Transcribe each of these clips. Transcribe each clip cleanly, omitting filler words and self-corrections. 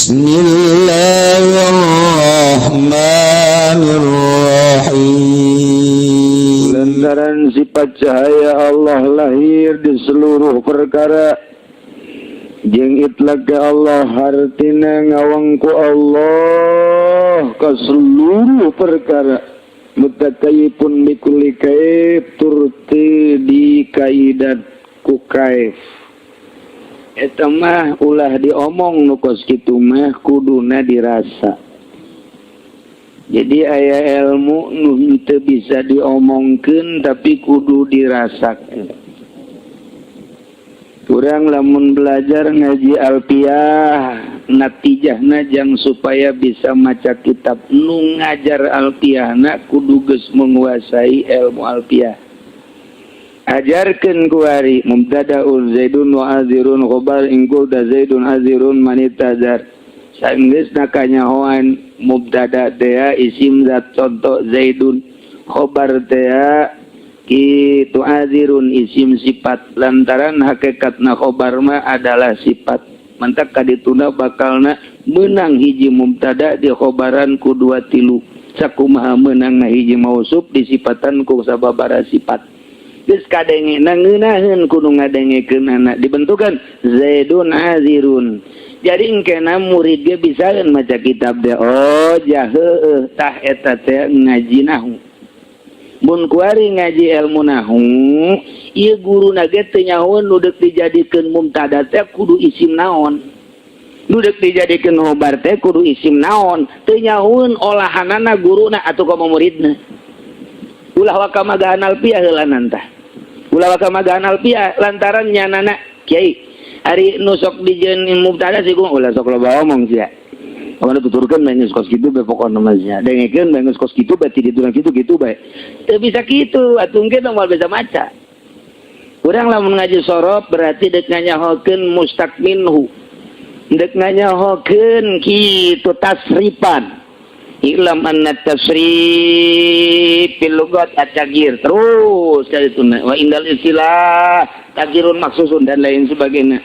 Bismillahirrahmanirrahim. Lantaran sifat cahaya Allah lahir di seluruh perkara jeung itlaq ke Allah hartina ngawangku Allah ke seluruh perkara mutakayifun bikulli kaif tur teu dikaidat ku kaif. Eta mah ulah diomong, nu kos kitu mah kuduna dirasa. Jadi aya ilmu nu teu bisa diomongkeun, tapi kudu dirasakeun. Kurang lamun belajar ngaji alfiah, natijahna jang supaya bisa maca kitab. Nu ngajar alfiahna kudu geus menguasai ilmu alfiah. Ajarkeun kuari mubtadaun zaidun wa azirun khobar in qulta zaidun azirun man itazar. Sanggeus kanyahoan mubtada teh isim zat, contoh zaidun, khobar teh kitu azirun isim sifat, lantaran hakikatna khobar mah adalah sifat. Mantak kadituna bakalna menang hiji mubtada di khobaran ku dua tilu, sakumaha menang hiji mausuf disifatan ku sababara sifat. Geus kadenge ngeunaheun, kudu ngadengekeun anak dibentukan zaidun azirun. Jadi engkena murid ge bisaeun maca kitab teh, oh ja heueuh. Tah, eta teh ngaji nahu. Mun kuari ngaji ilmu nahu ieu, guruna ge teu nyahoeun nu deuk dijadikeun mubtada teh kudu isim naon, nu deuk dijadikeun khobar teh kudu isim naon. Teu nyahoeun olahanana guruna atuh komo muridna. Ulah waka magahan alfiah heula tah, ulah waka magahan alfiah, lantaran nyanana, "Kiai, ari nu sok dijieun mubtada sih?" Ulah sok loba omong sia. Pokoknya tuturkeun bae geus kos kitu bae, pokokna mah sia. Dengekeun bae geus kos kitu bae, ti ditu kitu kitu bae. Teu bisa kitu atuh, engke moal bisa maca. Urang lamun ngaji sorof berarti dek nganyahokeun mustaq minhu. Dek nganyahokeun kitu tasrifan. I'lam anna tasrif fil lugat at-taghyir terus dari itu wa indal istilah taghyirun maksusun dan lain sebagainya.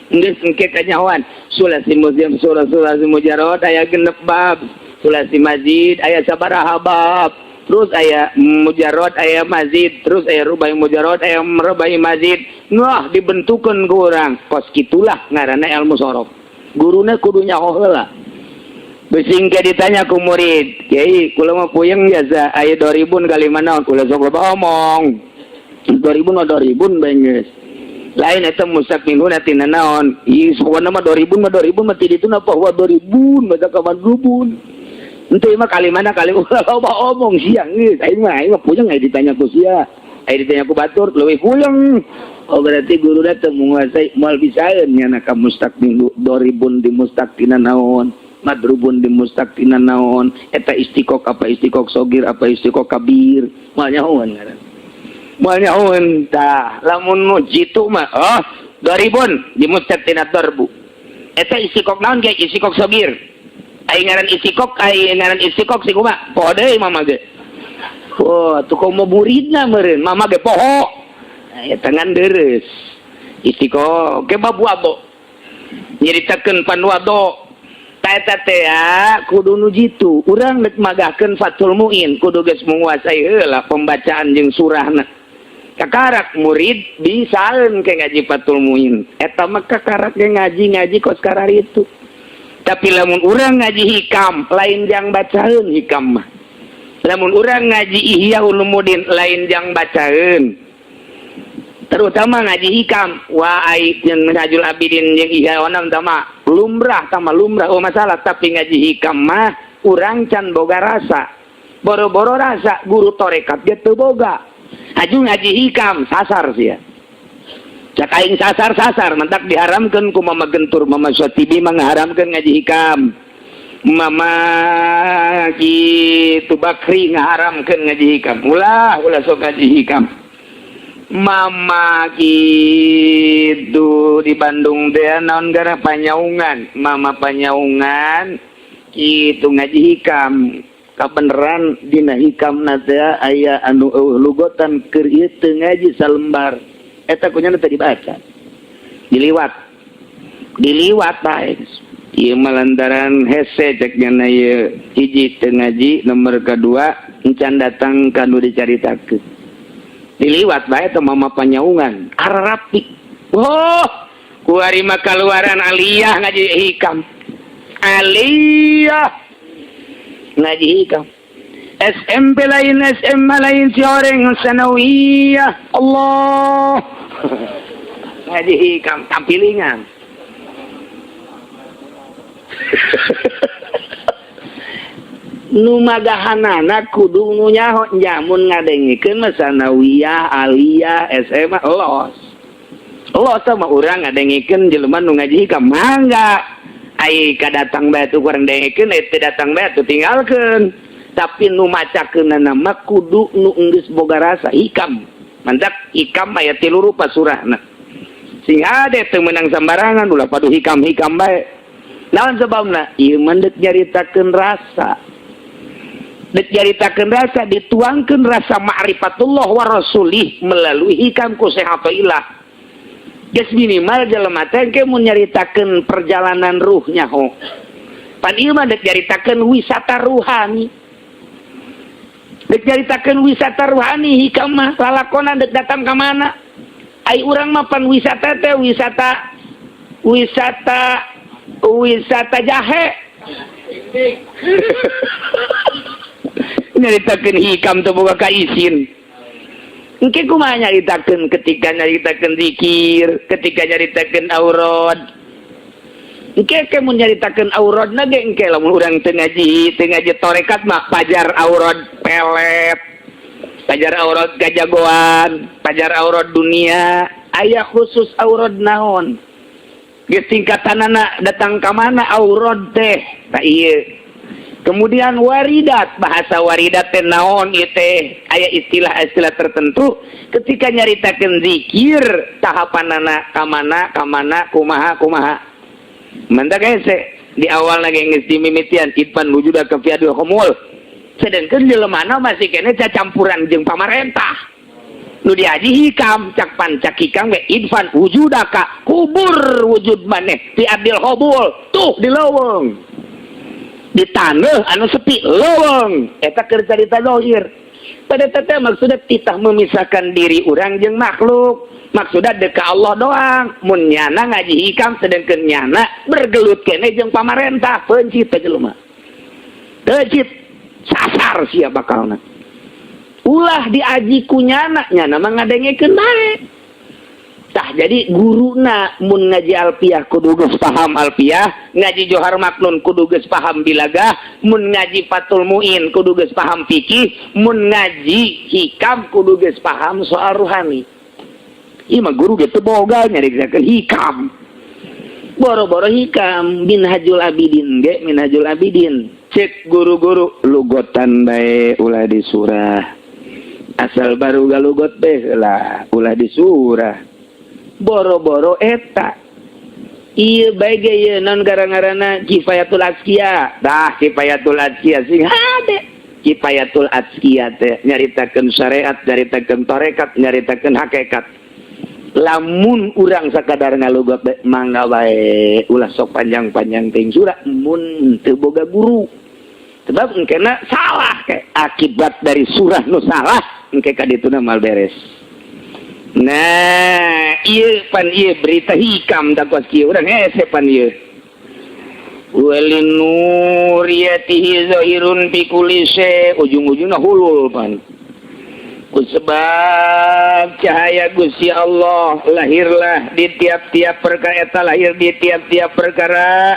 Geus engke kanyahoan sulasi muslim, surah sulasi mujarrad aya 6 bab, sulasi mazid aya sabaraha bab, terus aya mujarrad, aya mazid, terus aya rubai mujarrad, aya rubai mazid. Wah, dibentukeun ku urang kos kitulah ngaranna ilmu sorof. Guruna kudu nyaho heula. Besing ke ditanya ku murid, "Kiai, kula mah puyeng jasa aya 2000 kali mana?" "Kula sok loba omong, 2000 mah 2000 bae geus." Lain eta mustaq minhu tina naon? Ih, pokona mah 2000 mah 2000 mah ti ditu napa wa 2000 baca ka madrubun. Ente mah kali mana kali, ulah loba omong siang geus. Aing mah puyeng aya ditanya ku sia. Aya ditanya ku batur leuwih puyeng. Oh, berarti guru teu menguasai, moal bisaeun nyana ka mustaq minhu doribun di mustaq tina naon, madrubun di mustaq tina naon, eta istiqok apa istiqok sogir apa istiqok kabir, moal nyahoan ngaran, moal nyahoan. Tah, lamun nu jitu mah, oh doribun di mustaq tina dorbu, eta istiqok naon ge? Istiqok sogir. Ai ngaran istiqok, ai ngaran istiqok sih kumaha, poho deui mama ge. Oh, tuh komo muridna meureun mama ge poho. Eta ngan deres istiqok ke babu abo nyeritakeun panwado. Eta teh kudu nu jitu. Urang rek magahkeun Fathul Muin kudu geus menguasai heula pembacaan jeung surahna. Kakarak murid bisaeun ke ngaji Fathul Muin. Eta mah kakarak ge ngaji-ngaji kos kararitu. Tapi lamun urang ngaji hikam lain jang bacaeun hikam mah. Lamun urang ngaji Ihya Ulumuddin lain jang bacaeun. Terutama ngaji hikam wa ai jeung Minhajul Abidin jeung Ihya onam tama lumrah, tama lumrah, oh masalah. Tapi ngaji hikam mah urang can boga rasa, boro-boro rasa, guru torekat ge teu boga. Aju ngaji hikam sasar sia. Cak aing sasar sasar, mantak diharamkeun ku Mama Gentur. Mama Syatibi mah ngaharamkeun ngaji hikam, Mama kitu Bakri ngaharamkeun ngaji hikam. Ulah, ulah sok ngaji hikam. Mama gitu di Bandung teh naon gara Panyaungan, Mama Panyaungan gitu ngaji hikam. Kabeneran dina hikam teh aya anu eueuh lugotan keur ieu teu ngaji salembar eta kunyana teh dibaca, diliwat diliwat bae. Ieu mah lantaran hese cek nyana ieu hiji teu ngaji, nomor kedua encan datang ka nu dicaritakeun. Diliwat bae teh mama panyaungan ararapi. Oh, kuari mah kaluaran aliyah ngaji hikam. Aliyah ngaji hikam. SMP lain, SMA lain, si orang sanawiyah. Allah. Ngaji hikam tampilingan. Nu magahanana kudu nu nyaho nyamun ngadengikeun mah sanawiyah, aliyah, SMA los. Los mah urang ngadengikeun jelema nu ngaji hikam mangga. Ai kadatang bae tuh kurang dengikeun, ai teu datang bae tuh tinggalkeun. Tapi nu macakeunana mah kudu nu geus boga rasa hikam. Mantak hikam aya tilu rupa surahna. Sing hade teu meunang sambarangan ulah padu hikam-hikam bae. Naon sebabna? Ieu mah deuk nyaritakeun rasa. Dek nyaritakeun rasa, dituangkeun rasa ma'rifatullah wa rasulih melalui hikam ku Syekh Athaillah. Geus minimal jelema teh engke mun nyaritakeun perjalanan ruhnya ho. Pan ieu mah dek nyaritakeun wisata ruhani. Dek nyaritakeun wisata ruhani hikam mah lalakonan dek datang ka mana? Ai urang mah pan wisata teh wisata wisata wisata jahe. Nyaritakeun hikam teu boga kaisin. Engke kumaha nyaritakeun ketika nyaritakeun zikir, ketika nyaritakeun aurad. Engke ke mun nyaritakeun auradna ge engke lamun urang teu ngaji tarekat mah pajar aurad pelet. Pajar aurad kajagoan, pajar aurad dunia, aya khusus aurad naon. Geus tingkatanana datang ka mana aurad teh? Tah ieu. Kemudian waridat, bahasa waridat teh naon ieu teh? Aya istilah-istilah tertentu ketika nyaritakeun zikir tahapanana ka mana ka mana kumaha kumaha. Mantak hese di awal lagi geus dimimitian idfan wujudaka fi ardil khumul. Sedangkan jelema masih kene cacampuran jeung pamarentah. Nu diaji hikam cak pancak hikam ge idfan wujudaka kubur wujud maneh fi ardil khumul tuh di leuweung. Di tanah anu sepi leuweung eta keur carita zahir. Pada teh maksudna titah memisahkan diri urang jeung makhluk. Maksudna deuk ka Allah doang. Mun nyana ngaji hikam sedangkeun nyana bergelut kene jeung pamarentah peuncit teh jelema. Peuncit sasar sia bakalna. Ulah diaji ku nyana, nyana mah ngadengekeun bae. Tah jadi guruna mun ngaji alfiah kudu geus paham alfiah, ngaji Johar Maknun kudu geus paham bilagah, mun ngaji Fathul Muin kudu geus paham fikih, mun ngaji hikam kudu geus paham soal ruhani. Ieu mah guru ge teu boga nyaritakeun hikam. Boro-boro hikam Minhajul Abidin ge Minhajul Abidin. Cek guru-guru lugotan bae ulah di surah. Asal baru galugot teh lah ulah di surah. Boro-boro eta ieu bae ge ieu non gara-garana Kifayatul Azkiya. Tah Kifayatul Azkiya sing hade. Kifayatul Azkiya teh nyaritakeun syariat, nyaritakeun tarekat, nyaritakeun hakikat. Lamun urang sakadar ngalugot bae mangga bae ulah sok panjang-panjang teuing surah mun teu boga guru. Sebab engkena salah ke akibat dari surah nu salah engke ka dituna mal beres. Nah, ieu pan ieu berita hikam tak kuas kieu urang hese pan ieu. Walinuriyatihi zahirun fi kulli syai, ujung-ujungna hulul pan. Ku sebab cahaya Gusti Allah lahirlah di tiap-tiap perkara, eta lahir di tiap-tiap perkara.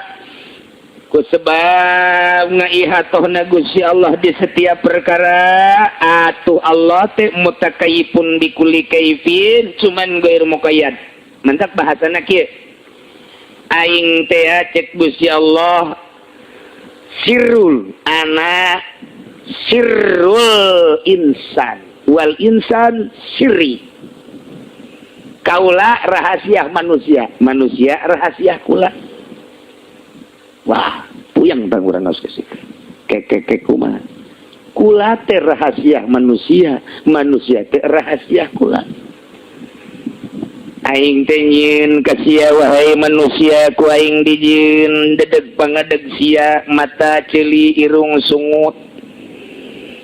Ku sebab ngaihatohna Gusti Allah di setiap perkara, atuh Allah teh mutakayifun bikulli kaifin, cuman gair muqayyad. Mantap bahasana kieu. Aing teh cek Gusti Allah sirrul ana sirrul insan wal insan sirri. Kaula rahasia manusia, manusia rahasia kula. Wah, puyang bang urang geus kesik. Kekeke kumaha? Kula teh rahasia manusia, manusia teh rahasia kula. Aing teh nyieun ka sia, wahai manusia, ku aing dijieun dedeg pangadeg sia, mata, ceuli, irung, sungut,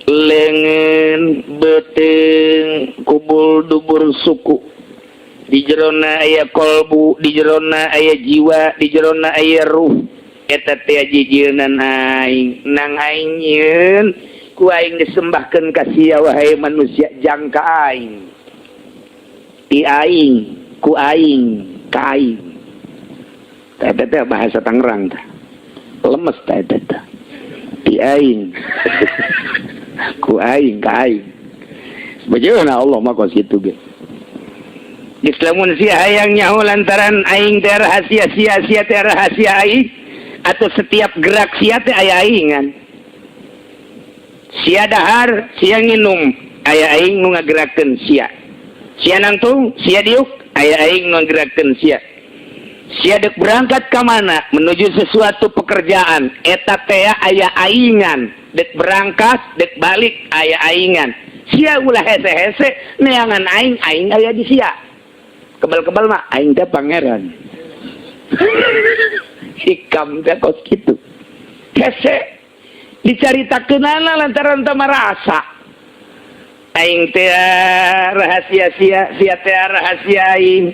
leungeun, beuteung, kubul, dubur, suku. Di jerona aya kolbu, di jerona aya jiwa, di jerona aya ruh. Eta teh jijieunan aing. Nang aing nyieun, ku aing disembahkeun ka sia, wahai manusia, jangka aing, ti aing, ku aing, ka aing. Eta teh bahasa Tangerang tah, lemes tah eta teh. Ti aing, ku aing, ka aing. Bagaimana Allah mah kos kitu ge. Geus, lamun sia hayang nyaho lantaran aing teh rahasia sia, sia teh rahasia aing, atau setiap gerak sia teh aya aingan. Sia dahar, sia nginum, aya aing nu ngagerakeun sia. Sia nangtung, sia diuk, aya aing nu ngagerakeun sia. Sia dek berangkat ka mana menuju sesuatu pekerjaan, eta teh aya aingan. Dek berangkat, dek balik, aya aingan. Sia ulah hese-hese neangan aing, aing aya di sia. Kebal-kebal mah aing teh pangeran. Hikam teh kos kitu. Hese dicaritakeunana lantaran teu marasa. Aing teh rahasia sia, sia teh rahasia aing.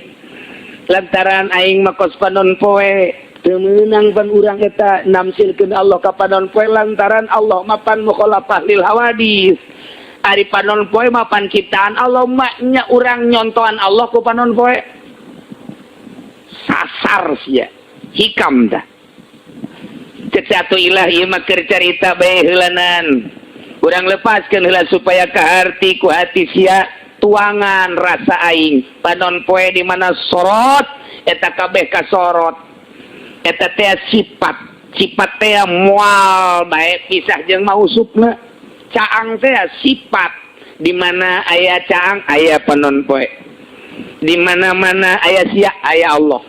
Lantaran aing mah kos panon poe, teu meunang pan urang eta namsilkeun Allah ka panon poe, lantaran Allah mah pan mukhalafah lil hawadis. Ari panon poe mah pan ciptaan Allah, nya urang nyontohan Allah ku panon poe. Sasar sia. Hikam dah. Cek satu ilah, ieu mah keur carita bae heulanan. Urang lepaskeun heula supaya kaharti ku hati sia tuangan rasa aing. Panon poe di mana sorot, eta kabeh kasorot. Eta teh sifat, sifat teh moal bae pisah jeung mausufna. Caang teh sifat, di mana aya caang aya panon poe. Di mana-mana aya sia aya Allah.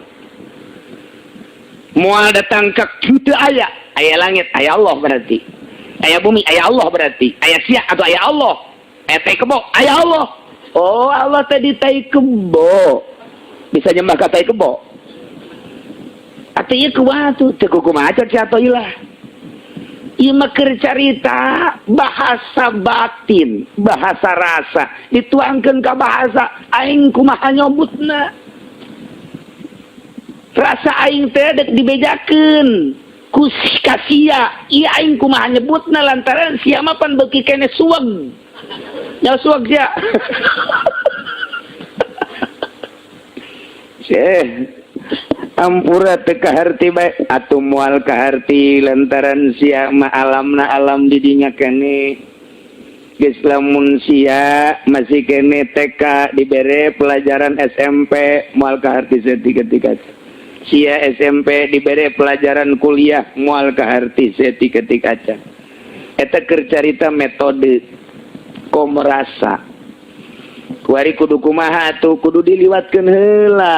Moal datang ke kitu aya, aya langit aya Allah berarti. Aya bumi aya Allah berarti. Aya sia atau aya Allah. Aya tai kebo aya Allah. Oh, Allah tadi tai kebo. Bisa nyembah ka tai kebo. Atuh ieu kumaha tuh? Teu kumaha cek si ilah. Ieu mah keur carita bahasa batin, bahasa rasa dituangkeun ka bahasa aing kumaha nyobutna. Rasa aing teh dek dibejakeun ku ka sia, ieu aing kumaha nyebutna lantaran sia mah pan beuki keneh suweg. Nya suweg sia. Syekh ampura teu kaharti bae atuh, moal kaharti lantaran sia mah alamna alam di dinya keneh. Geus, lamun sia masih keneh TK dibere pelajaran SMP moal kaharti saketik. Sia SMP dibere pelajaran kuliah moal kaharti saketik acan. Eta keur carita metode komerasa. Kuari kudu kumaha tuh? Kudu diliwatkeun heula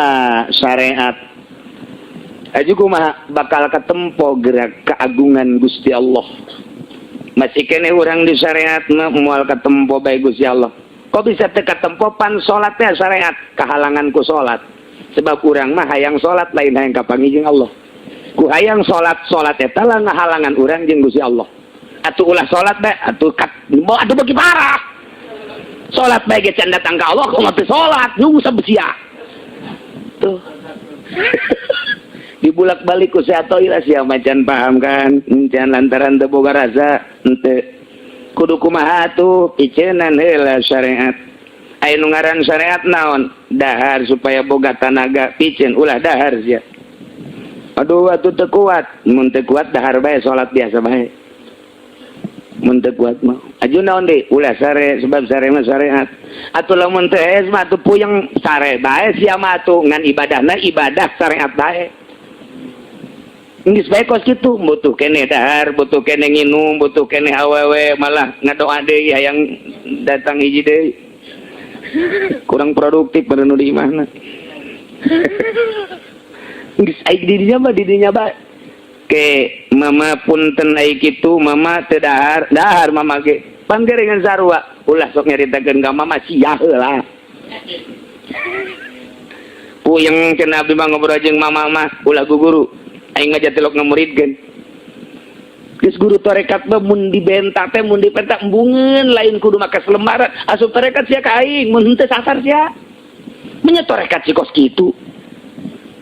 syariat. Aju kumaha bakal ketempo gerak keagungan Gusti Allah. Masih keneh urang di syariat mah moal ketempo bae Gusti Allah. Kok bisa teu katempo? Pan salat teh syariat, kahalangan ku salat. Sebab urang mah hayang salat, lain hayang kapanggih jeung Allah. Ku hayang salat, salat eta lah ngahalangan urang jeung Gusti Allah. Atuh ulah salat bae atuh kat, atuh beuki parah. Salat bae ge can datang ka Allah, kok teu salat nyungsep sia. Tuh. Dibulak-balik ku si Atoilah, sia macan paham kan, can lantaran teu boga rasa henteu. Kudu kumaha tuh? Piceunan heula syariat. Aya nu ngaran syariat naon? Dahar supaya boga tanaga, piceun ulah dahar sia. Aduh, atuh teu kuat. Mun teu kuat dahar bae, salat biasa bae. Mun teu kuat mah. Aju naon deui? Ulah sare, sebab sare mah syariat. Atuh lamun teu hees mah atuh puyeng, sare bae sia mah atuh, ngan ibadahna ibadah syariat bae. Geus bae kos kitu, butuh keneh dahar, butuh keneh nginum, butuh keneh awewe, malah ngadoa deui hayang datang hiji deui. Kurang produktif pada nu di imahna. Geus, aing di dinya mah di dinya bae. Ke mama punten ai kitu, mama teu dahar, dahar mama ge. Panggerengan sarua, ulah sok nyaritakeun ka mama sia heula. Puyeng cenah abdi mah ngobrol jeung mama mah ulah guguru. Aing mah jatilok ngamuridkeun. Geus guru tarekat mah mun dibenta teh mun dipenta embungeun lain kudu make selembaran. Asup tarekat sia ka aing mun henteu sasar sia. Menya tarekat si kos kitu.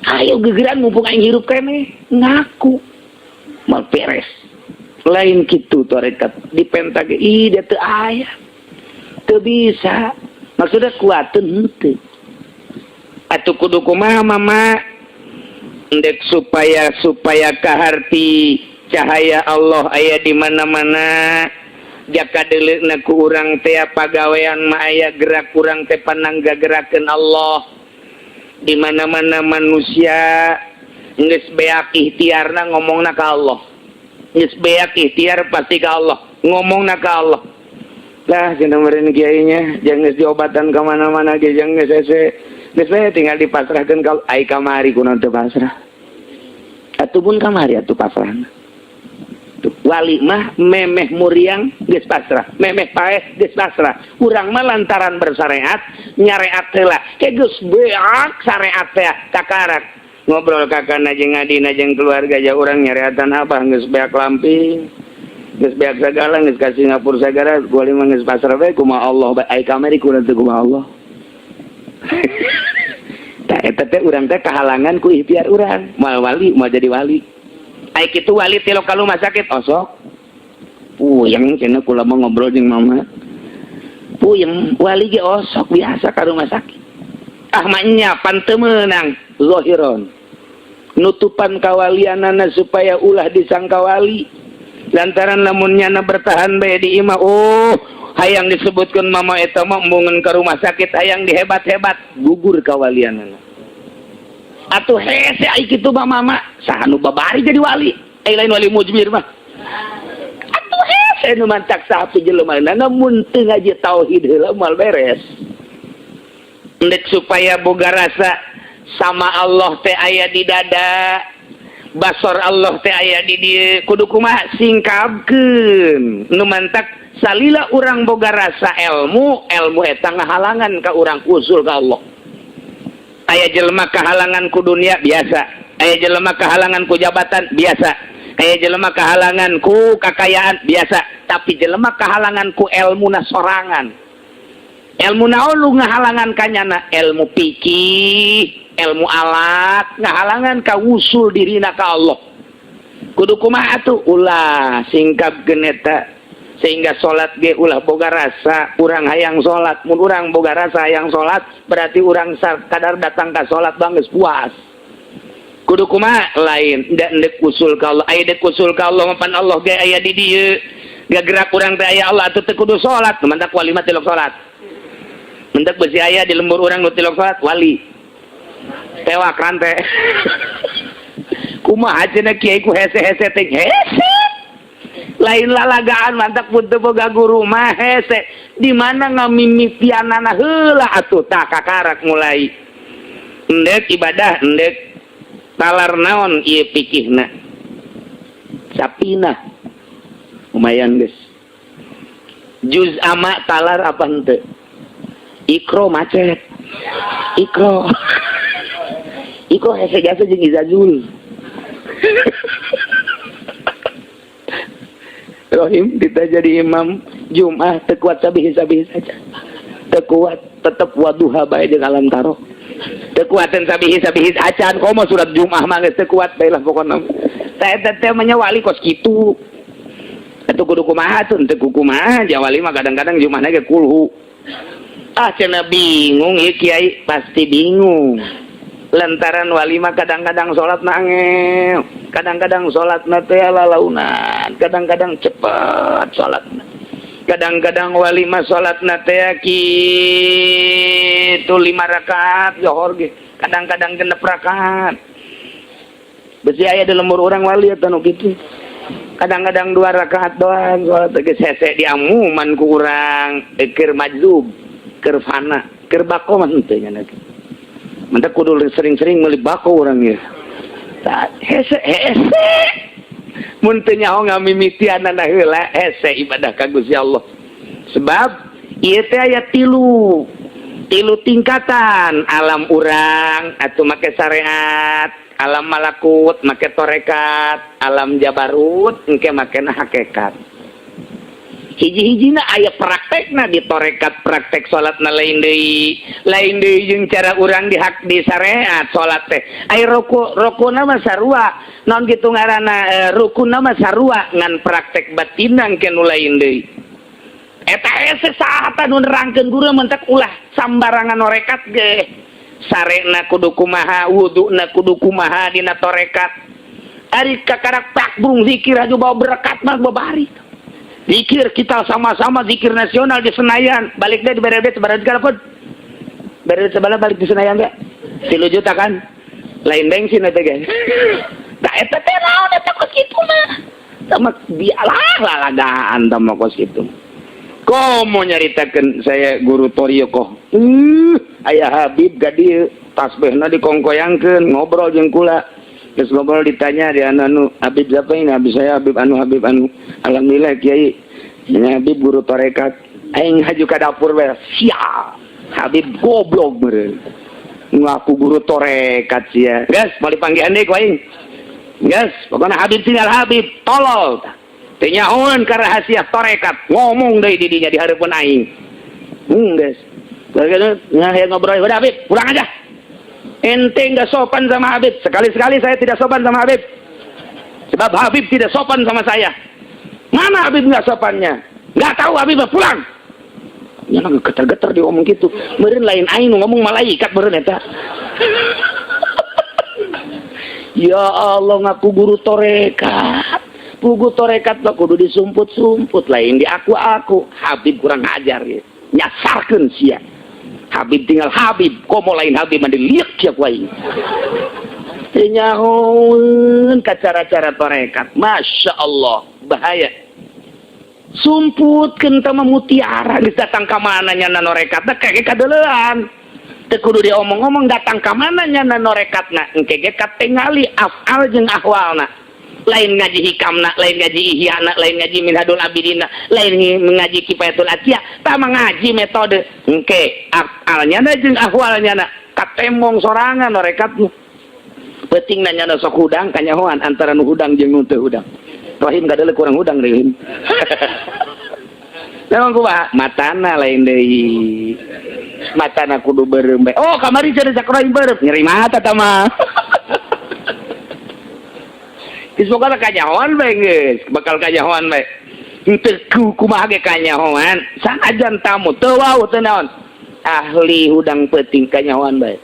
Ayo gegeran mumpung aing hirup keneh ngaku. Mal beres. Lain kitu tarekat dipenta ge ih dia teu aya. Teu bisa. Maksudnya kuateun henteu. Atuh kudu kumaha mama? Endek supaya kaharti cahaya Allah aya di mana-mana. Jaka deuleuna ku urang teh pagawean mah aya gerak urang teh pananggagerakeun Allah. Di mana-mana manusia geus beak ikhtiarna ngomongna ka Allah. Geus beak ikhtiar pasti ka Allah, ngomongna ka Allah. Lah cenah meureun kiainya, jangan geus diobatan ka mana-mana ge jangan geus hese. Geus bae tinggal dipasrahkeun ka ai kamari kunaon teu pasrah. Atuh pun kamari atuh pasrahna. Wali mah memeh muriang geus pasrah, memeh paeh geus pasrah. Urang mah lantaran bersyariat, nyareat heula. Ke geus beak syariat teh kakarak. Ngobrol kakana jeung adina jeung keluarga ja urang nyareatan abah geus beak lamping. Geus beak sagala geus ka Singapura sagala wali mah geus pasrah bae kumaha Allah bae ai kamari kunaon teu kumaha Allah. Tah eta teh urang teh kahalangan ku ikhtiar urang. Moal wali, moal jadi wali. Ai kitu wali tilok ka rumah sakit osok. Puyeng cenah kula mah ngobrol jeung mama. Puyeng wali ge osok biasa ka rumah sakit. Ah mah nya pan teu meunang zahiron. Nutupan kawalianana supaya ulah disangka wali. Lantaran lamun nyana bertahan bae di imah, oh hayang disebutkeun mama eta mah embungeun ka rumah sakit hayang dihebat-hebat gugur kawalianana. Atuh hese ai kitu mah mama saha nu babari jadi wali ai lain wali mujmir mah. Atuh hese nu mantak saha jelema mun teu ngaji tauhid heula moal beres. Endek supaya boga rasa sama Allah teh aya di dada, basor Allah teh aya di dieu kudu kumaha singkapkeun nu mantak salila urang boga rasa ilmu, ilmu eta ngahalangan ka urang usul ka Allah. Aya jelema kahalangan ku dunia biasa, aya jelema kahalangan ku jabatan biasa, aya jelema kahalangan ku kakayaan biasa, tapi jelema kahalangan ku ilmuna sorangan. Ilmu naon lu ngahalangan kanyana? Ilmu fikih, ilmu alat, ngahalangan ka wusul dirina ka Allah. Kudu kumaha atuh? Ulah singkapkeun eta sehingga salat ge ulah boga rasa urang hayang salat. Mun urang boga rasa hayang salat berarti urang kadar datang ka salat bang geus puas. Kudu kumaha? Lain da endek usul ka Allah. Aya dek usul ka Allah mapan Allah ge aya di dieu. Gagerak urang teh aya Allah atuh teu kudu salat, mantak wali mah tilok salat. Mendak besi aya di lembur urang nu tilok salat wali. Tewak rante. Kumaha cenah kiai ku hese-hese teh hese. Lain lalagaan mantak pun teu boga guru mah hese. Di mana ngamimitianana heula atuh tah kakarak mulai. Endek ibadah endek talar naon ieu fikihna. Sapinah. Lumayan geus. Juz ama talar apa henteu? Ikro macet. Ikro. Ikro hese jasa jeung Izazul. Rohim kita jadi imam Jumat teu kuat sabihi-sabihi saja. Teu kuat tetep waduha bae jeung alam taro. Teu kuateun sabihi-sabihi acan komo surat Jumat mah geus teu kuat bae lah pokona. Tah eta teh mah wali kos kitu. Atuh kudu kumaha tuh teu kumaha ja wali mah kadang-kadang Jumatna ge kulhu. Ah cenah bingung ieu kiai pasti bingung. Lantaran wali mah kadang-kadang salat nangel, kadang-kadang salatna teh lalaunan, kadang-kadang cepet salatna. Kadang-kadang wali mah salatna teh kitu 5 rakaat johor ge, kadang-kadang 6 rakaat. Besi aya di lembur urang wali eta nu kitu. Kadang-kadang 2 rakaat doang salat geus hese diamuman ku urang, keur majzub, keur fana, keur bako mah henteu nya. Mantak kudu sering-sering meuli bako urang ieu. Tah hese hese. Mun teu nyaho ngamimitianana heula hese ibadah ka Gusti Allah. Sebab ieu teh aya tilu. Tilu tingkatan alam urang atau make syariat, alam malakut make torekat, alam jabarut engke makena hakikat. Hiji-hijina aya praktekna di torekat, praktek salatna lain deui, lain deui jeung cara urang di hak di syariat salat teh. Aya ruku, rukuna mah sarua, naon kitu ngaranna, rukunna mah sarua, ngan praktek batinna engke nu lain deui. Eta hese saha nu nerangkeun guru mentek ulah sambarangan norekat ge. Sarena kudu kumaha, wuduna kudu kumaha dina torekat. Ari kakarak pak burung zikir aja bawa berkat mah babari. Zikir kita sama-sama zikir nasional di Senayan, balik deh dibere duit sabaraha juta pun. Bere duit sabaraha balik di Senayan ge? 3 juta kan? Lain bensin eta ge. Da eta teh naon eta kos kitu mah. Sama dialah lalagaan tama kos kitu. Komo nyaritakeun saya guru Toriokoh. Aya Habib ka dieu, tasbihna dikongkoyangkeun, ngobrol jeung kula. Terus ngobrol ditanya di anu, Habib siapa ini? Habib saya Habib anu, Habib anu. Alhamdulillah Kiai. Ini Habib guru torekat. Aing haju ka dapur bae. Sial. Habib goblok meureun. Ngaku guru torekat sia. Geus, mau dipanggihan deui ku aing. Geus, pokona Habib tinggal Habib, tolol. Teu nyahoeun ka rahasia torekat, ngomong deui di dinya di hareupeun aing. Geus. Nah, ya ngobrol, udah Habib, pulang aja. Ente nggak sopan sama Habib. Sekali-sekali saya tidak sopan sama Habib. Sebab Habib tidak sopan sama saya. Mana Habib nggak sopannya? Nggak tahu Habib, pulang. Ya geter-geter dia ngomong gitu. Meureun lain aing nu ngomong, malaikat meureun eta. Ya Allah, ngaku guru torekat. Pugu torekat mah kudu disumput-sumput, lain di aku-aku. Habib kurang ajar ya. Nyasarkeun sia. Habib tinggal Habib, komo lain Habib mah diliek ya ku aing. Teu nyahoeun ka cara-cara torekat. Masya Allah, bahaya. Sumputkeun teh mah mutiara geus datang ka mana nya norekatna kayak kadeuleuan. Teu kudu diomong-omong datang ka mana nya norekatna, engke ge katingali afal jeung ahwalna. Lain ngaji hikamna, lain ngaji ihyana, lain ngaji minhadul abidina, lain ngaji kifayatul atqiya, tah ngaji metode. Engke afalnya na jeung ahwalnya na katemong sorangan norekatna. Penting nanya na sok hudang kanyahoan antara nu hudang jeung nu teu hudang. Rohim kadeuleu kurang hudang deui. Memang kumaha? Matana lain deui. Matana kudu beureum bae. Oh, kamari cenah cak Rohim beureum. Nyeri mata tah mah. Geus pokona kanyahoan bae geus, bakal kanyahoan bae. Henteu kumaha ge kanyahoan, sanajan tamu teu wau teu naon. Ahli hudang peuting kanyahoan bae.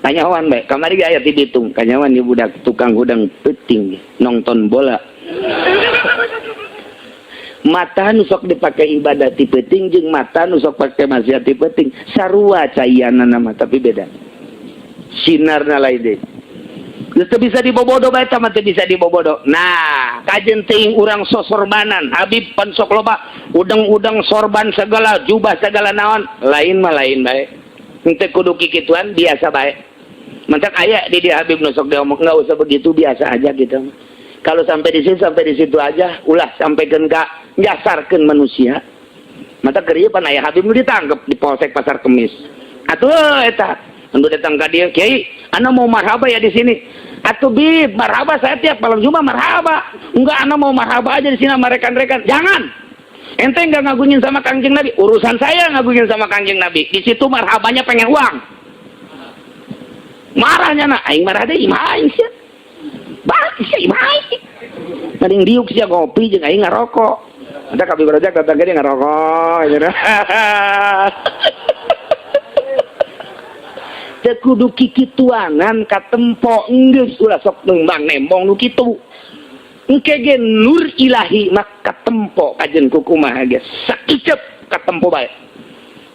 Kanyahoan bae. Kamari ge aya ti Bitung, kanyahoan di budak tukang hudang peuting nonton bola. Mata nu sok dipake ibadah ti peuting jeung mata nu sok pake maksiat ti peuting sarua caianna mah, tapi beda. Sinarna lain deui. Geus teu bisa dibobodo bae eta mah, teu bisa dibobodo. Nah, kajen teuing urang sosorbanan, Habib pan sok loba udang-udang sorban segala, jubah segala naon, lain mah lain bae. Henteu kudu kikituan, biasa bae. Mentak aya di dia Habib nu sok diomong enggak usah begitu, biasa aja gitu. Kalau sampai di sini sampai di situ aja, ulah sampaikan ka nyasarkeun manusia. Mata keur ieu pan aya Habib nu ditangkep di Polsek Pasar Kemis. Atuh eta, nu datang ka dieu, "Kiai, ana mau marhaba ya di sini." "Atuh Bib, marhaba saya tiap malam Jumat marhaba." "Enggak, ana mau marhaba aja di sini sama rekan-rekan." "Jangan. Ente enggak ngagungin sama Kangjeng Nabi. Urusan saya ngagungin sama Kangjeng Nabi. Di situ marhabanya pengen uang." Marahnya nak, aing marah deui, imah aing sia. Balik sia imah aing. Mending diuk sia ngopi jeung aing ngarokok. Ada kabeh berajak datang ke dia ngarokok gitu. Teu kudu kikituanan katempo geus ulah sok nembang nembong nu kitu. Engke ge nur ilahi mah katempo kajen kukumaha ge sakicep katempo bae.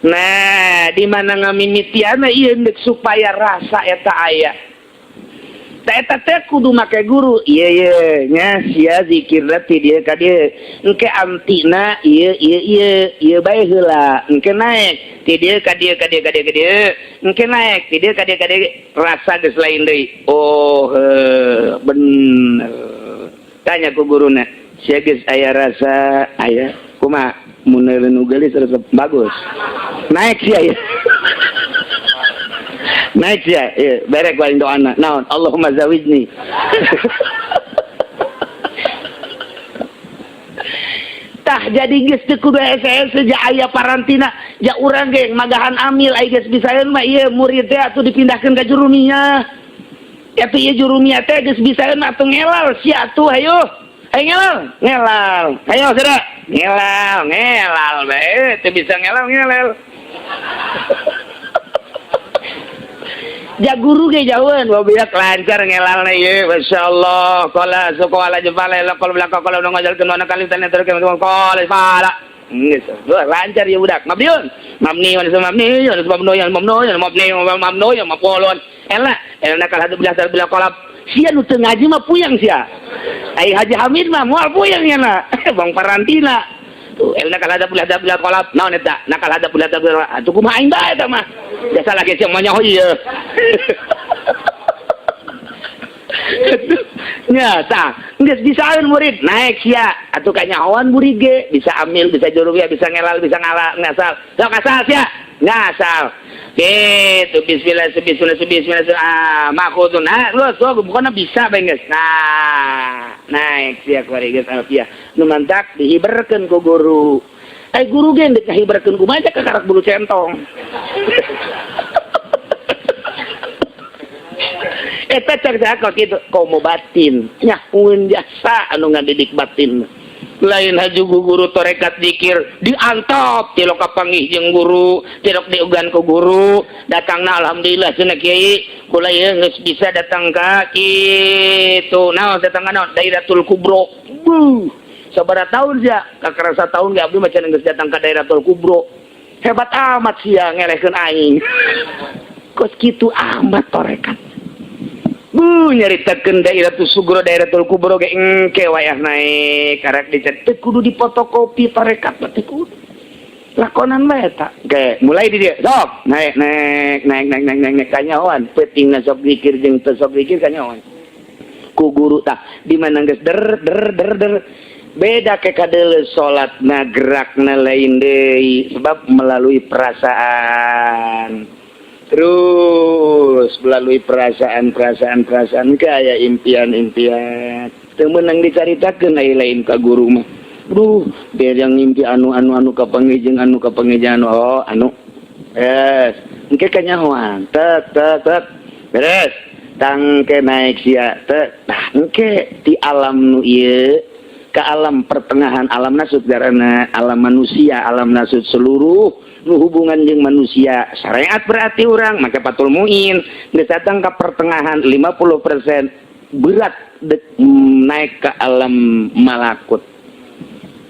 Nah, di mana ngamimitiana ieu deuk supaya rasa eta aya. Ta eta teh kudu make guru. Ieu ye nya sia zikirna ti dieu ka dieu. Engke antina ieu ieu ieu ieu bae heula. Engke naik ti dieu ka dieu ka dieu ka dieu ka dieu. Engke naik ti dieu ka dieu ka dieu rasa geus lain deui. Oh, bener. Tanya ku guruna, sia geus aya rasa aya kumaha? Mun nu geulis resep bagus. Naik sia ya. Naik ya, berek paling doana. Naon? Allahumma zawijni. Tah jadi geus teu kudu SS ja aya parantina ja urang ge magahan amil ai geus bisaeun mah ieu murid teh atuh dipindahkeun ka jurumiyah. Atuh ieu jurumiyah teh geus bisaeun mah atuh ngelal sia atuh hayu. Hayu ngelal, ngelal. Hayu sira ngelal, ngelal bae teu bisa ngelal ngelal. Ja guru ge jauhan wabiak lancar ngelalna ieu masyaallah qala suqala jafala la qala belaka qala ngajalkeun wana kali tanya terus qala fala geus lancar ieu budak mabniun mabni wa mabni wa mabni mabni mabni mabni mafulun elna elna kal hadu bilah bila qalab sia nu teu ngaji mah puyeng sia ai Haji Hamid mah moal puyeng nya bang parantina tuh elna kal hadu bilah bila qalab naon eta nakal hadu bilah bila atuh kumaha aing bae eta mah jasa lagi siang manyaho ieu. Nya tah geus bisaeun murid naik sia atuh kanyahoan murid ge bisa amil bisa jurumiyah bisa ngelal bisa ngala ngasal sok asal sia ngasal kitu bismillah bismillah bismillah ah makhudun ah geus bukanna bisa bae geus nah naik sia kuari geus alfiah nu mantak dihiberkeun ku guru. Ai guru ge ndek ngahiberkeun kumaha ka karak bulu centong. Eta cek saha kitu komo batin nyahueun jasa anu ngadidik batin. Lain haju guru torekat zikir diantop tilok kapanggih jeung guru, tilok diugan ku guru, datangna alhamdulillah cenah kiai kula ieu geus bisa datang ka kitu. Naon datang ka naon? Dairatul Kubro. Buh. Sabaraha tahun sia kakarasa tahun ge abdi mah cenah geus datang ka Dairatul Kubro. Hebat amat sia ngelehkeun aing. Kos kitu amat torekat. Bu nyaritakeun Dairatul Sugro Dairatul Kubro ge engke wayah naik karek dicet teu kudu dipotokopi torekat mah teu kudu. Lakonan bae eta. Ge mulai di dieu sok naik naik naik naik naik naik, naik kanyahoan peutingna sok zikir jeung teu sok zikir kanyahoan. Ku guru tah di mana geus der der der der beda ke kadeuleu salatna gerakna lain deui sebab melalui perasaan terus melalui perasaan-perasaan kaya impian-impian teu meunang dicaritakeun ai lain ka guru mah duh biar yang ngimpi anu anu anu kapanggih jeung anu kapanggih jeung anu oh anu yes engke kanyahoan tek tek tek beres tangke naik sia tek tah engke ti alam nu ieu ke alam pertengahan alam nasut karena alam manusia alam nasut seluruh nu hubungan jeung manusia syariat berarti urang make Fathul Muin geus datang ke pertengahan 50% berat dek, naik ke alam malakut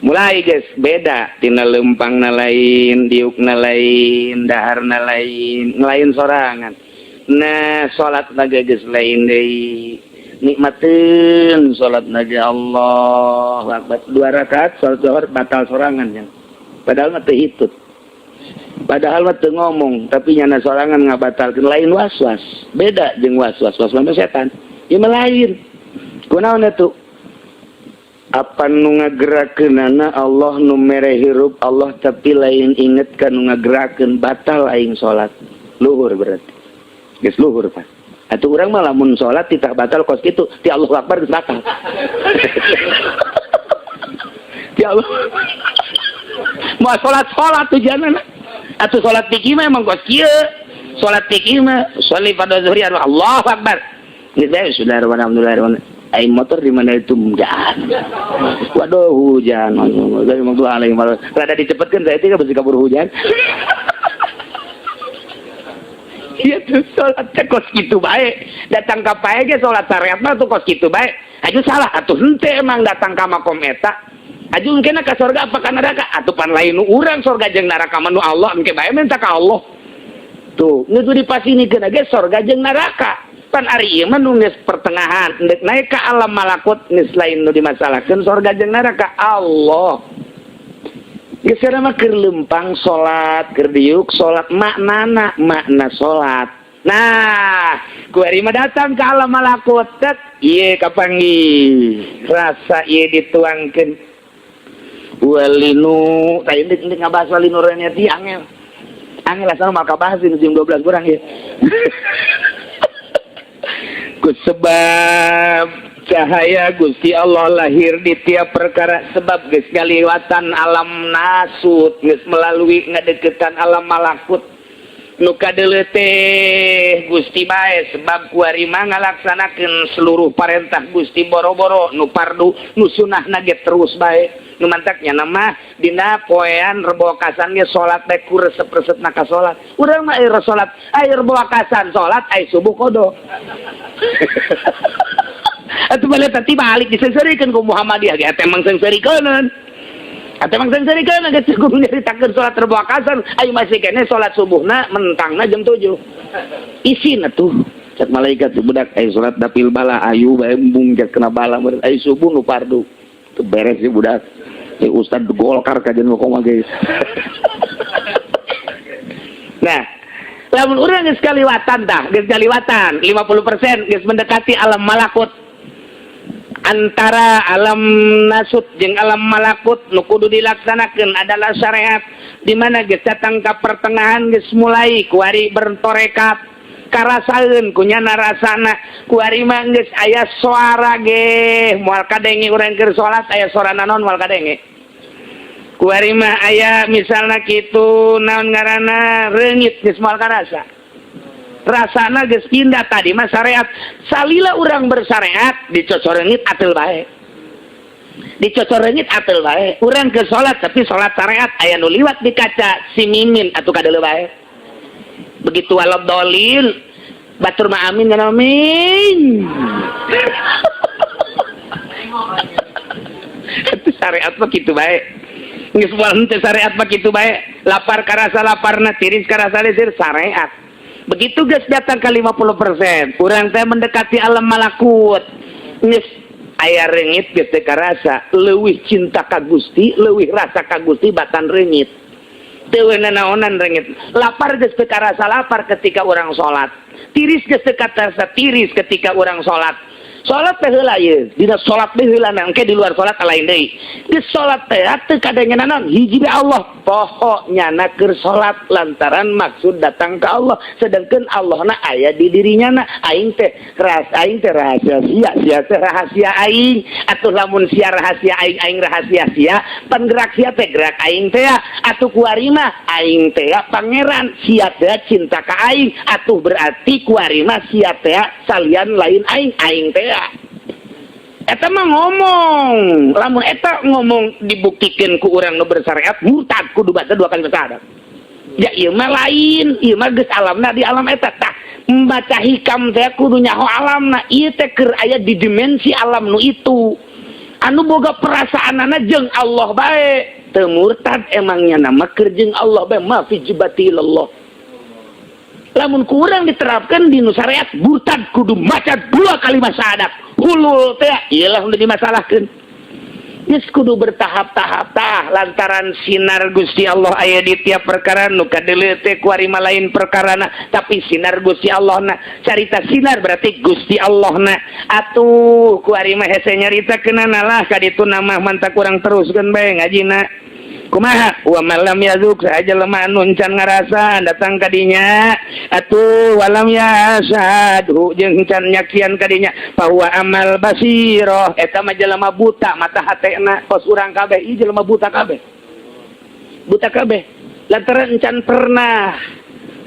mulai guys beda tina lempangna lain diukna lain daharna lain ngelain sorangan nah salat ge geus lain deui nikmatin salat nabi Allah akbar 2 rakaat salat zuhur batal sorangan yang padahal mah teu hitut padahal mah teu ngomong tapi nyana sorangan ngabatalkeun lain was-was beda jeung was-was was-was mah setan ieu mah lain kunaon atuh apa nu ngagerakeunana Allah nu mere hirup Allah tapi lain inget ka nu ngagerakeun batal aing salat luhur berarti geus luhur Pak. Atuh urang mah lamun salat titah batal kos kitu, ti Allahu Akbar geus batal. Ti Allah. Moal salat-salat tujuanna. Atuh salat fikih mah emang kos kieu. Salat fikih mah sholli fardhu zuhri Allahu Akbar. Geus bae sudah alhamdulillah. Aing motor di mana itu hujan. Waduh hujan. Rada dicepetkeun saya teh besi kabur hujan. Iya tuh sholat kos gitu baik datang ke pae ge sholat syariat mah tuh kos gitu baik aju salah atuh henteu emang datang ka makom eta aju engkena ka surga apa ka neraka atuh pan lain nu urang surga jeung neraka mah nu Allah engke bae minta ka Allah tuh geus dipasinikeun ge surga jeung neraka pan ari ieu mah nu geus pertengahan endek naik ka alam malakut geus lain nu dimasalahkeun surga jeung neraka Allah. Geus mah keur lempang salat, keur diuk salat maknana makna salat. Nah, kuari mah datang ke alam malakut tek ieu kapanggih. Rasa ieu dituangkeun. Walinu, tah ieu ndek ngabahas walinu rene ti angel. Angel asal maka bahas ini jam 12 kurang ya. Ku sebab cahaya Gusti Allah lahir di tiap perkara, sebab geus ngaliwatan alam nasut, geus melalui ngadeukeutan alam malakut, nu kadeuleu teh Gusti bae, sebab kuari mah ngalaksanakeun seluruh parentah Gusti boro-boro nu fardu, nu sunahna ge terus bae. Nu mantaknya nama dina poean Rebo Wekasan ge salat bae ku resep-resepna ka salat. Urang mah air salat, air Rebo Wekasan salat, ai subuh qadha. Atuh balik tadi balik diseungseurikeun ku Muhammadiyah ge, eta emang seungseurikeuneun. Eta emang seungseurikeun geus kudu nyaritakeun salat Rebo Wekasan, ai masih keneh salat subuhna mentangna jam 7. Isin atuh. Cek malaikat budak ai salat dapil bala ayu bae embung cek kena bala, ai subuh nu fardu. Teu beres sih budak. Si Ustad Golkar kajian ngomong ge. Nah, lamun urang geus kaliwatan tah, geus kaliwatan 50% geus mendekati alam malakut. Antara alam nasut jeung alam malakut nu kudu dilaksanakeun adalah syariat, di mana geus datang ka pertengahan, geus mulai kuari bertorekat karasaeun kunyana rasana. Kuari mah geus aya suara ge moal kadenge. Urang keur salat aya suara naon moal kadenge. Kuari mah aya misalna kitu, naon ngaranna, reungit geus moal karasa, rasana geus pindah. Tadi mah syariat, salila urang bersyariat dicocoreungit atel bae, dicocoreungit atel bae. Urang ke salat tapi salat syariat, aya nu liwat di kaca si mimin atuh kadeuleu bae. Begitu waladhdallin, batur mah amin kan, amin. Itu syariat mah kitu bae. Geus moal henteu syariat mah kitu bae. Lapar karasa laparna, tiris karasa tiris, syariat. Begitu geus datang ke 50%, urang teh mendekati alam malakut. Geus aya reungit geus teu karasa, leuwih cinta ka Gusti, leuwih rasa ka Gusti batan reungit. Teu naonan reungit. Lapar geus teu karasa lapar ketika urang salat. Tiris geus teu karasa tiris ketika urang salat. Salat teh heula ieu, dina salat teh heula, engke di luar salat lain deui. Di salat teh teu kadenge naon, hiji be Allah. Poho nyana keur salat lantaran maksud datang ke Allah, sedangkan Allahna aya di dirinya na. Aing teh ras, aing teh rahasia sia, sia teh rahasia aing. Atuh lamun sia rahasia aing, aing rahasia sia, pan gerak sia teh gerak aing teh. Atuh kuari mah aing teh pangeran, sia teh cinta ka aing. Atuh berarti kuari mah sia teh salian lain aing, aing teh. Eta mah ngomong, lamun eta ngomong dibuktikan ku urang nu bersyariat murtad, kudu baca dua kali syahadat. Ya ieu mah lain, ieu mah geus alamna di alam eta tah. Membaca hikam teh kudu nyaho alamna, ieu teh keur aya di dimensi alam nu itu. Anu boga perasaanana jeung Allah bae. Teu murtad emangnya nama keur jeung Allah bae, ma fi jibati ilallah. Lamun kurang diterapkan di nu syariat murtad, kudu maca dua kalimat syahadat. Hulul teh iyalah udah dimasalahkeun. Geus kudu bertahap-tahap tah, lantaran sinar Gusti Allah aya di tiap perkara. Nu kadeuleu teh kuari mah lain perkarana, tapi sinar Gusti Allah na. Carita sinar berarti Gusti Allah na. Atuh kuari mah hese nyaritakeunana lah ka ditu mah, mantak kurang teruskeun bae ngajina. Kumaha wa malam yazuk, saja lemah anu encan ngarasa datang kadinya, atuh walam yasadu jeung encan nyaksian kadinya, bahwa amal basiroh, eta mah jelema buta mata hatena, kos urang kabeh. Ieu jelema buta kabeh, buta kabeh lantaran encan pernah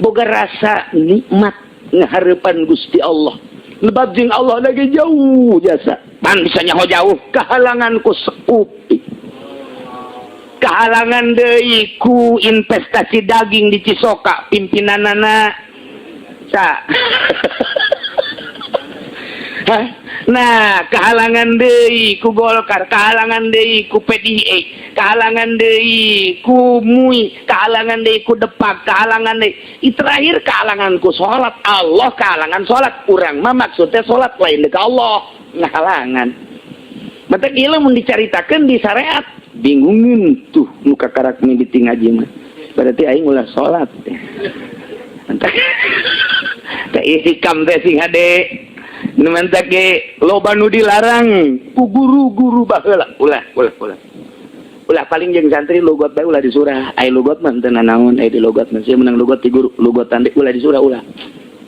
boga rasa nikmat ngahareupan Gusti Allah. Lebab jeung Allah lagi jauh jasa pan bisa nyaho jauh, kahalangan ku sekupi, kehalangan deui ku investasi daging di Cisoka, pimpinanana sa. Nah, kehalangan deui ku Golkar, kehalangan deui ku PDI, kehalangan deui ku MUI, kehalangan deui ku Depak, kehalangan deui terakhir kehalangan ku salat. Allah kehalangan salat urang mah, maksudnya salat lain ke Allah ngahalangan. Mata ieu mun dicaritakeun di syariat bingungin tuh nu kakarak mimiti ngaji mah, berarti aing ulah salat. Teh hikam teh sing hade. Nu mantak ge loba nu dilarang ku guru-guru baheula, ulah ulah ulah. Ulah paling jeung santri lugot bae, ulah disurah. Ai lugot mah teu nanaon, ai di lugot mah sia menang lugot ti guru, lugotan deui ulah disurah ulah.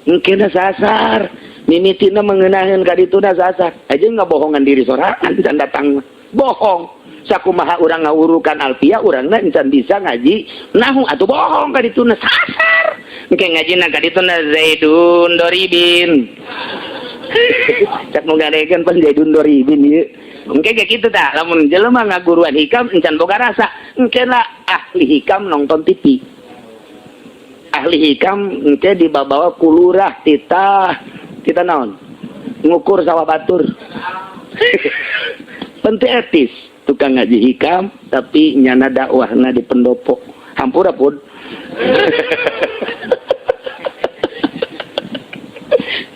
Engkena sasar. Mimitina mengenaheun ka dituna sasar. Aja ngabohongan diri sorangan can datang. Bohong. Sakumaha urang ngawurukan alfiah, urangna encan bisa ngaji nahu atuh bohong ka dituna sasar. Engke ngajina ka dituna zaidun doribin. Cak nu ngadegeun pan zaidun doribin ieu. Engke kayak gitu tah, lamun jelema ngaguruan hikam encan boga rasa, engke lah ahli hikam nonton TV. Ahli hikam engke dibawa ku lurah titah kita naon? Ngukur sawah batur. Penting etis tukang ngaji hikam tapi nyana dakwahna di pendopo. Hampura pun.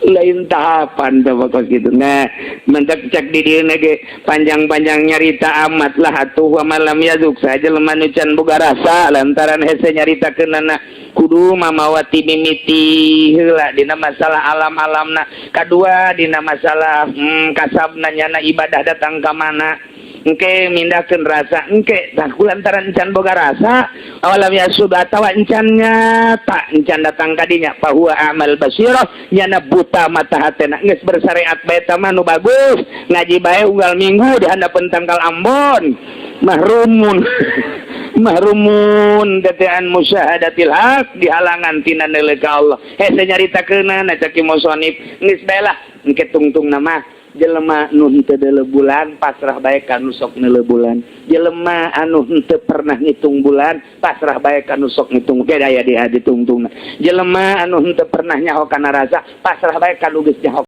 Lain tahapan tuh pokok gitu. Nah, mentak cek di dieu ge panjang-panjang nyarita amat lah atuh wa malam yazuk saja jelema nu can boga rasa lantaran hese nyaritakeunana kudu mamawati mimiti heula dina masalah alam-alamna, kadua dina masalah kasabna nyana ibadah datang ka mana engke mindahkeun rasa engke tah kulantaran encan boga rasa awalam yasub atawa encan nyata encan datang kadinya fahuwa amal basirah nyana buta mata hatena geus bersyariat bae tah mah nu bagus ngaji bae unggal minggu di handapeun tangkal Ambon mahrumun mahrumun tetean musyahadatil haq dihalangan tina neuleuh ka Allah hese nyaritakeunana cak ki musonif geus bae lah engke tungtung nama jelema nu henteu deuleu bulan pasrah bae ka nu sok neuleuh bulan, jelema anu henteu pernah ngitung bulan pasrah bae ka nu sok ngitung ge aya di ditungtungna, jelema anu henteu pernah nyaho kana rasa pasrah bae ka nu geus nyaho.